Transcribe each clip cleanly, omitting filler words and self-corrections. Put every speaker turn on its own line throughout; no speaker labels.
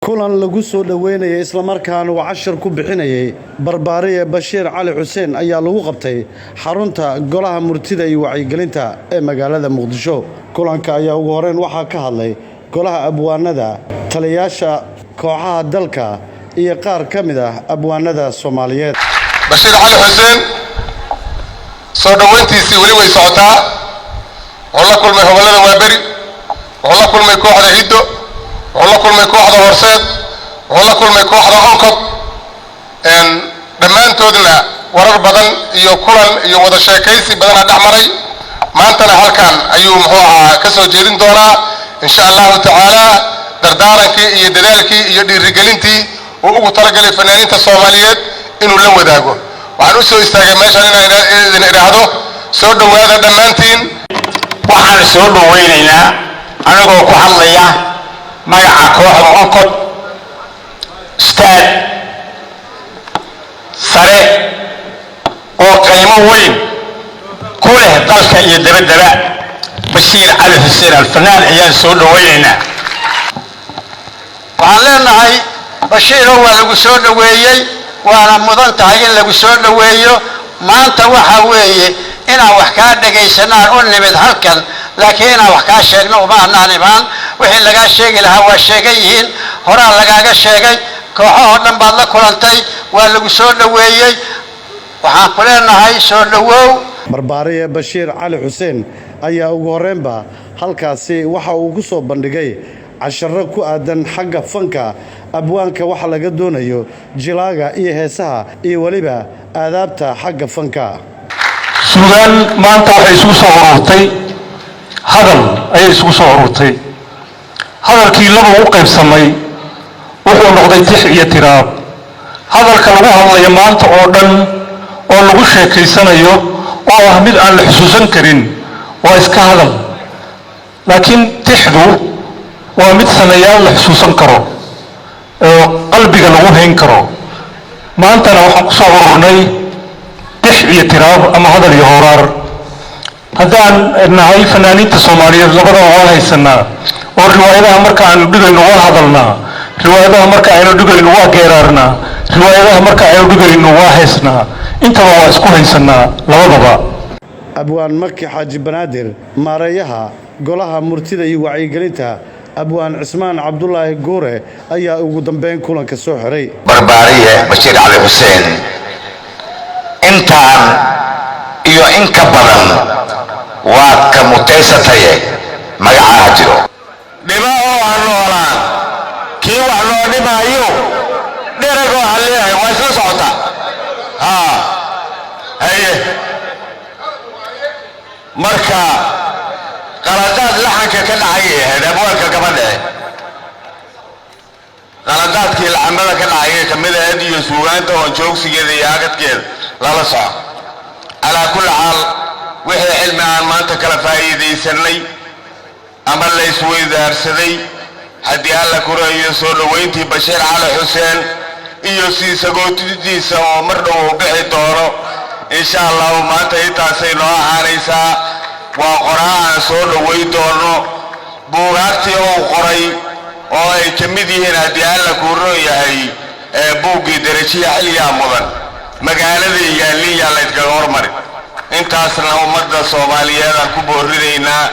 Kulan lagu soo dhoweynayay islamarkaana uu cashar ku bixinayay barbaariye Bashiir Cali Xuseen ayaa lagu qabtay xarunta Golaha Murtida iyo Wacyigelinta ee magaalada Muqdisho. Kulanka ayaa ugu horeyn waxaa ka hadlay golaha abwaanada, taliyayaasha kooxaha dalka iyo qaar ka mid ah abwaanada Soomaaliyeed.
Bashiir Cali Xuseen soo dhoweyntiisii weli way socotaa. Wuxuu la kulmay Hobollada Waaberi, wuxuu la kulmay kooxda Hiddo, wuxuu la kulmay kooxda Horseed, wuxuu la kulmay kooxda Onkod. Dhammaantoodna warar badan iyo kulan iyo wada sheekaysi badanaa dhex maray. Maantana halkan ayuu, muxuu ahaa, ka soo jeedin doonaa, insha Allahu tacaala, dardaarankii iyo dadaalkii iyo dhiirigelintii uu ugu talagalay fanaaniinta Soomaaliyeed inuu la wadaago. Waxaan u soo istaagay meeshaan inaan idin idhaahdo: soo dhowaada dhammaantiin.
Waxaan soo dhoweynaynaa, anigoo ku hadlaya magaca kooxda Onkod, ustaad sare oo qiimo weyn ku leh dalka iyo dabaddaba, Bashiir Cali Xuseen Alfanaan ayaan soo dhoweynaynaa.
Waxaan leenahay, Bashiiro, waa lagu soo dhoweeyey, waana mudan tahay in lagu soo dhoweeyo. Maanta waxa weeye inaan wax kaa dhagaysanaan u nimid halkan, laakiin inaan wax kaa sheegno uma anaan imaan. Wixii lagaa sheegi lahaa waa sheegan yihiin, horaa lagaaga sheegay. Kooxahoo dhan baad la kulantay, waa lagu soo dhoweeyey. Waxaan ku leenahay, soo dhowow.
Barbaariye Bashiir Cali Xuseen ayaa ugu horreynba halkaasi waxa uu ku soo bandhigay casharo ku aadan xagga fanka, abwaanka waxa laga doonayo, jilaaga iyo heesaha iyo weliba aadaabta xagga fanka.
Suugaan maanta waxay isugu soo ururtay hadal ayay isugu soo ururtay. Hadalkii laba u qaybsamay, wuxuu noqday tix iyo tiraab. Hadalka lagu hadlayo maanta oo dhan oo lagu sheekaysanayo oo ah mid aan la xusuusan karin waa iska hadal, laakiin tixdu waa mid sanayaal la xusuusan karo oo qalbiga lagu hayn karo. Maantana waxaan kusoo ururnay tix iyo tiraab ama hadal iyo horaar. Haddaan nahay fanaaniinta Soomaaliyeed, labadaba waan haysanaa, oo riwaayadaha marka aanu dhigayno waa hadalnaa, riwaayadaha marka aynu dhigayno waa geeraarnaa, riwaayadaha marka aynu dhigayno waa heesnaa. Intaba waa isku haysanaa labadaba.
Abwaan Maki Xaaji Banaadir, maareeyaha Golaha Murtida iyo Wacyigelinta, Abwaan Cismaan Cabdulaahi Guure ayaa ugu dambeyn kulanka soo xiray.
Barbaariye Bashiir Cali Xuseen, intaan iyo in ka badan waad ka mutaysataye, magacaaha jiro.
Dhima oo ha noolaan kii wax noo dhimaayo, dheragoo ha leeyahay, waa isla socotaa. Haa, haye. Marka qaladaad laxanka ka dhacayay ahayd abwaanka gabadhe. Qaladaadkii laxamada ka dhacayay kamid ahayd iyo suugaanta oon joogsigeeda iyo agadkeeda lala soco. Calaa kulli xaal, wixii cilmi aan maanta kala faa'iidaysanay ama la isweydaarsaday, haddii Alla kurayo, soo dhoweyntii Bashiir Cali Xuseen iyo sii sagootidiisa oo mar dhow uu bixi doono, insha Allahu, maanta intaasay noo ahaanaysaa. Waa qoraa aan soo dhoweyn doono. Buugaagtii uu qoray oo ay ka mid yihiin, haddii Alla kuu roon yahay, ee buuggii Derajiya Xilyaa Mudan, magaalada yaalliyaa laydkaga hormarin. Intaasna ummadda Soomaaliyeed aan ku boorinaynaa.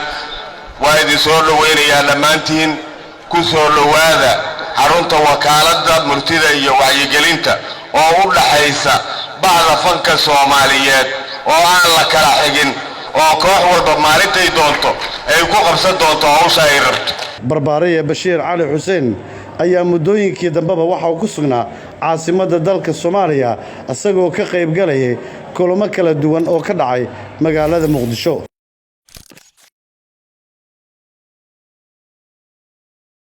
Waa idin soo dhowaynayaa dhammaantiin. Ku soo dhowaada xarunta Wakaaladda Murtida iyo Wacyigelinta oo u dhaxaysa bahda fanka Soomaaliyeed oo aan la kala xigin, oo koox walba maalintay doonto ay ku qabsan doonto hawsha ay rabto.
Barbaariye Bashiir Cali Xuseen ayaa muddooyinkii dambeba waxa uu ku sugnaa caasimadda dalka Soomaaliya, isagoo ka qaybgalayay kulamo kala duwan oo ka dhacay magaalada Muqdisho.